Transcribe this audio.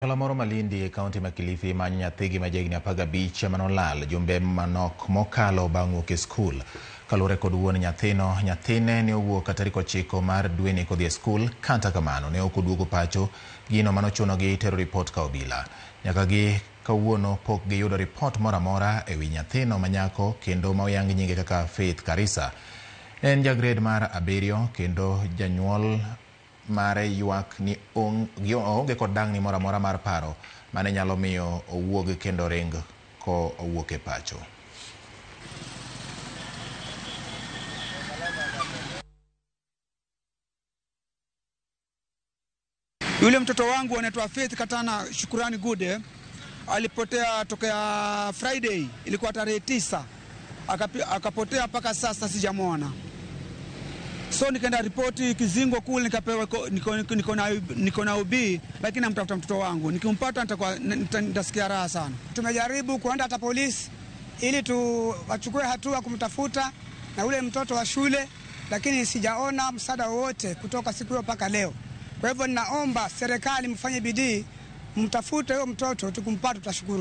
Anyuola moro Malindi e kaunti ma Kilifi manyo nyathigi ma jahigni 15 manolal jumbe manok mokalo bang' wuok e skul. Kaluwore kod wuon nyathino, nyathine ne owuok tarik 9 mar dweni kodhi e skul, kata kamano ne ok oduogo pacho, gino manochunogi tero ripot ka obila. Nyaka gi kawuono pok giyudo ripot moro amora e wi nyathino manyako kendo ma oyang nyinge kaka Faith Karisa. Ne en ja gred mar 7 kendo janyuol mare ywak ni oonge kod dang'ni moro amora mar paro mane nyalo miyo owuog kendo ring ko owuok e pacho. Yule mtoto wangu anaitwa Faith Katana Shukurani Gude alipotea tokea Friday, ilikuwa tarehe 9, akapotea mpaka sasa sijamwona. So nikaenda ripoti Kizingo kule, nikapewa niko na OB, lakini namtafuta mtoto wangu. Nikimpata nitasikia raha sana. Tumejaribu kuenda hata polisi ili tuwachukue hatua kumtafuta na ule mtoto wa shule, lakini sijaona msaada wowote kutoka siku hiyo mpaka leo. Kwa hivyo ninaomba serikali mfanye bidii, mtafute huyo mtoto, tukimpata tutashukuru.